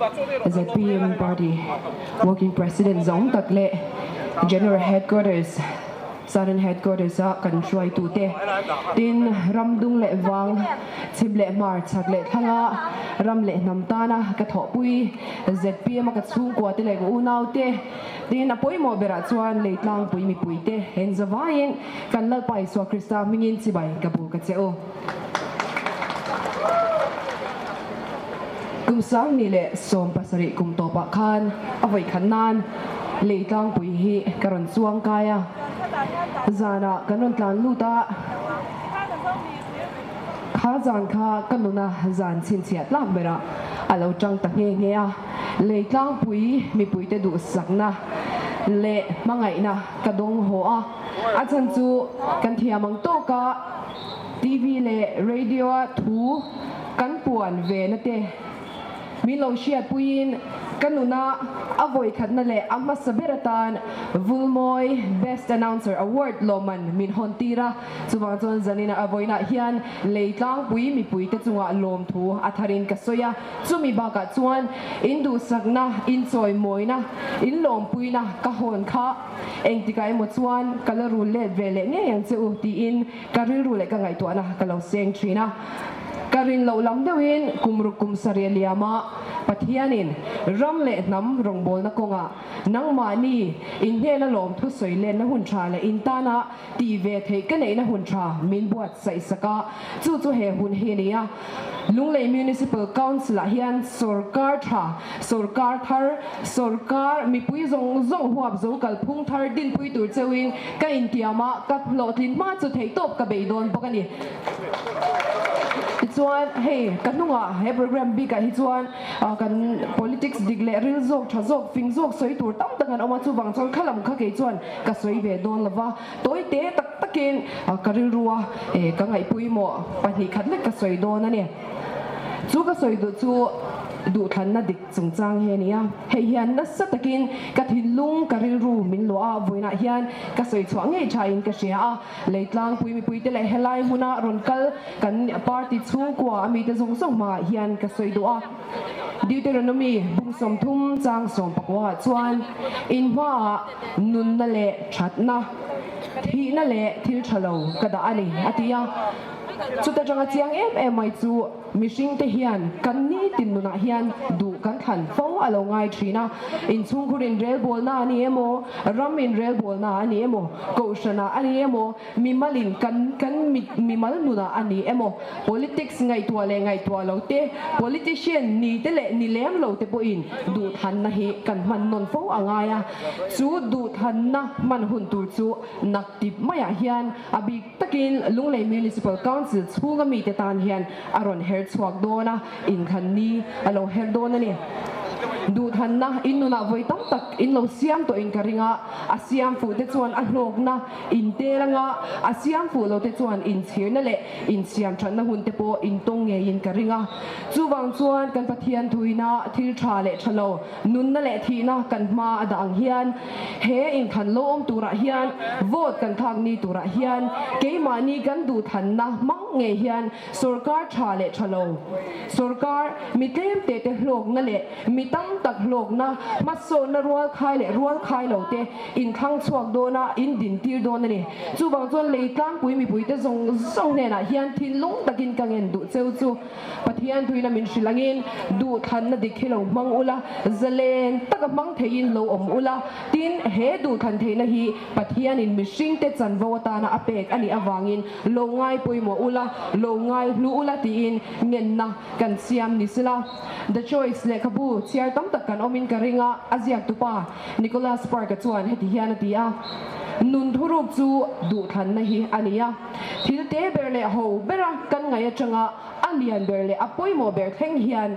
ZPM Party Working President zawng tak leh General Headquarters, Southern Headquarters a kan hruaitute tin ram dung leh vang, chhim leh hmar, chhak leh thlanga ram leh hnam tana ka thawhpui ZPM a ka chhungkua te leh ka unaute tin a pawimawh berah chuan leitlangpui mipuite heng zavaiin kan Lalpa Isua Krista hmingin chibai ka buk a che u. Kum 2017 kum tawpah khan a vawikhat nan lei tlangpui hi ka rawn chuang kai a, zanah kan rawn tlan lut a, kha zan kha ka nuna zan chhinchhiah tlak berah a lo tang ta nghe nghe a, lei tlangpui mipuite duhsakna leh hmangaihna ka dawng haw a, a chhan chu kan thiam ang tawka. TV leh Radio-a thu kan puan ve na te min lo hriatpuiin ka nuna a vawikhatna leh a hmasa ber atan Vulmawi Best Announcer Award lawmman min hawn tir a, chuvang chuan zanina a vawiinah hian lei tlangpui mipuite chungah lawmthu a tharin ka sawi a, chumi bakah chuan in duhsakna, in chawimawina, in lawmpuina ka hawn kha engtikah emaw chuan ka la rul let ve leh ngei ang che u tiin Ka rilru leh ka ngaihtuahna ka lo seng thin a, ka rin loh lam deuhin kum ruk kum sarih a liam a, Pathianin ram leh hnam rawngbawlna kawngah nangmahni inhnena lawm thusawi lenna hun tha leh intana tih ve theih ka neihna hun tha min buatsaih sak a, chu chu he hun hi a ni a. Lunglei Municipal Council-ah hian sawrkar tha, sawrkar thar, sawrkar mipui zawng zawng huap zo kalphung thar dinpui tur cheuhin ka intiam a, ka hlawhtlin hma chu theihtawp ka bei dawn bawk a ni. Tichuan, hei ka hnungah he program bikah hi chuan kan politics dik leh ril zawk, tha zawk, fing zawk sawi tur tam tak an awm a, chuvang chuan khalam kha kei chuan ka sawi ve dawn lova. Tawi te tak takin ka rilrua ka ngaihpawimawh 2 khat lek ka sawi dawn a ni. Chu ka sawi duh chu duhthlanna dik chungchang hi a ni a. Hei hian nasa takin ka thinlung, ka rilru min luah a, vawiinah hian ka sawi chhuah ngei thain ka hria a. Leitlangpui mipuite leh helai hmuna rawn kal kan party chhungkua a mite zawng zawng hmaah hian ka sawi duh a. Deuteronomy bung 30 chang 19 ah chuan inhmaah nunna leh thatna, thihna leh thil tha lo ka dah a ni, a ti a. Chuta tanga chiang em em mai chu mihringte hian kan nitin nunah hian duh kan thlan fo a lo ngai thin a. Inchhungkhur inrelbawlna a ni emaw, ram inrelbawlna a ni emaw, kohhranah a ni emaw, Mimalin kan kan mimal nunah a ni emaw, politics ngaihtuah leh ngaihtuah lo te, politician ni te leh ni lem lo te pawhin duhthanna hi kan hman nawn fo a ngai a. Chu duhthanna hman hun tur chu naktip maiah hian a bik takin Lunglei Municipal Council chhunga mite tan hian a rawn her chhuak dawn a, inthlan ni a lo her dawn a ni. Duhthanna in nunah vawi tam tak in lo siam tawhin ka ring a, a siam fuh te chuan a hlawkna In tel anga a siam fuh lo te chuan inchhirna leh insiam thatna hun te pawh in tawng ngeiin ka ring a. Chuvang chuan kan Pathian thuina thil tha leh tha lo, nunna leh thihna kan hma a dah ang hian he inthlan lo awm turah hian vote kan thlak ni turah hian keimahni kan duhthanna hmang ngei hian sawrkar tha leh tha lo, sawrkar mi tlem te te hlawkna leh Mi tam tak hlawkna, hmasawnna rual khai leh rual khai lo te inthlang chhuak dawn a, in dintir dawn a ni. Chuvang chuan lei tlangpui mipuite zawng zawng hnenah hian thinlung takin ka ngen duh cheu chu. Pathian thuina min hrilh angin duhthlanna dik hi lo hmang ula, zalen taka hmang theiin lo awm ula, tin he duhthlan theihna hi Pathianin mihringte chanvo atana a pek a nih avangin lo ngai pawimawh ula, lo ngai hlu ula tiin ngenna kan siam ni sela. The Choice lehkhabu chhiar tam tak kan awmin ka ring a, a ziaktupa Nicholas Spark-a chuan heti hian a ti a, Nun thuruk chu duhthlanna hi a ni a, thil te ber leh ho bera kan ngaih atanga a lian ber leh a pawimawh ber thleng hian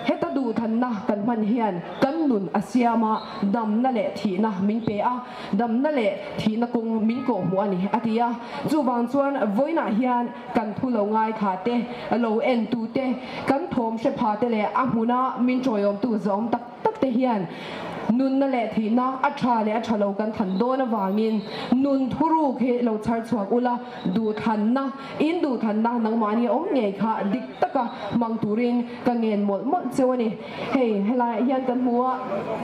heta duhthlanna kan hman hian kan nun a siam a, damna leh thihna min pe a. Damna leh thihna kawng min kawhhmuh a ni, a ti a. Chuvang chuan vawiinah hian kan thu lo ngaithla te, lo entu te, kan thawm hre pha te leh a hmuna min tawiawmtu zawm tak tak te hian Nunna leh thihna a tha leh a tha lo kan thlan dawn avangin nun thuruk hi lo chhar chhuak ula, duhthanna, in duhthanna nangmahni a awm ngei kha dik taka hmang turin ka ngen mawlh mawlh cheu a ni. Hei, helaiah hian kan hmu a,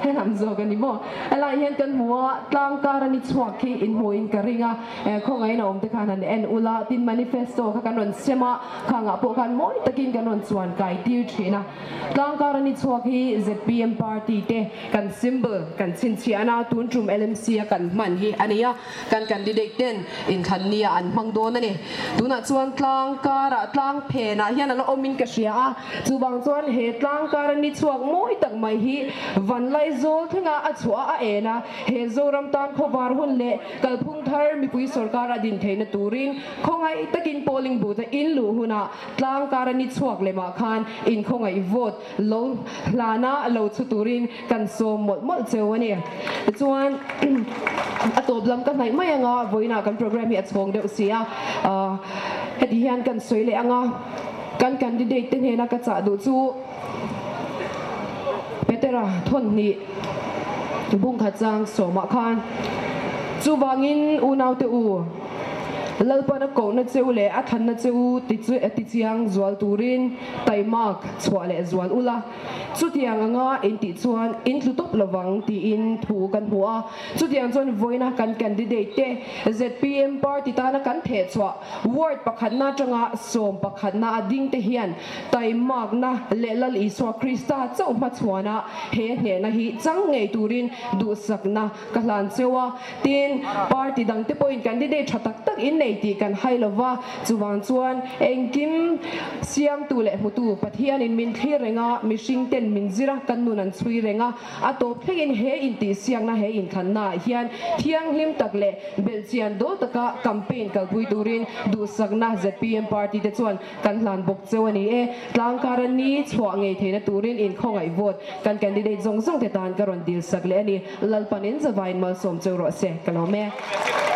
helam zawk a ni maw? Helaiah hian kan hmu a, tlang kar a ni chhuak khi in hmuhin ka ring a, khawngaihin a awm te khan han en ula, tin manifesto kha kan rawn sem a, khangah pawh khan mawi takin kan rawn chuan kai tir thin a. Tlangkar a ni chhuak hi zpm party te kan symbol kan chhinchhiahna tun tum LMC a kan hman hi a ni a, kan candidate ten inthlan nia an hmang dawn a ni. Tunah chuan tlangkarah tlang phenah hian a la awmin ka hria a, chuvang chuan he tlangkar a ni chhuak mawi tak mai hi Vanlaizawl thlenga a chhuah a en a, he Zoram tan khawvar hun leh kalphung thar mipui sorkar a din theihna turin khawngaih takin polling booth a inluh hunah Tlang kar a ni chhuak lemah khan inkhawngaih vote lo hlana lo chhu turin kan sawm mawlh mawlh cheu a ni. Tichuan a tawp lam ka hnaih mai anga vawiinah kan program hi a chhawng deuh si a, heti hian kan sawi leh anga kan candidate te hnena ka chah duh chu Petera thawnhnih bungkhat chang sawmah khan chuvangin unaute u, Lalpan a kohna che u leh a thanna che u ti chiang zual turin taimak chhuah leh zual ula, chutiang anga in tih chuan in tlu tawp lovang tiin thu kan hmu a. Chutiang chuan vawiina kan candidate te zpm party tana kan thehchhuah ward pakhatna atanga sawm pakhatna a ding te hian taimakna leh Lal Isua Krista chauh hmachhuana he hnehna hi chang ngei turin duhsakna Ka hlan cheu a, tin, party dangte pawhin candidate tha tak tak in nei tih kan hai lo va, chuvang chuan engkim siamtu leh hmutu Pathianin min thlir reng a, mihring ten min zir a, kan nun an chhui reng a, a tawp thlengin he intihsiakna, he inthlanna ah hian thianghlim tak leh belhchian dawl taka campaign kalpui turin duhsakna zpm party te chuan Kan hlan bawk cheu a ni e. Tlangkara ni chhuah ngei theihna turin inkhawngaih vote kan candidate zawng zawng te tan ka rawn dil sak leh a ni. Lalpanin zavain malsawm cheu rawh se. Ka lawm e.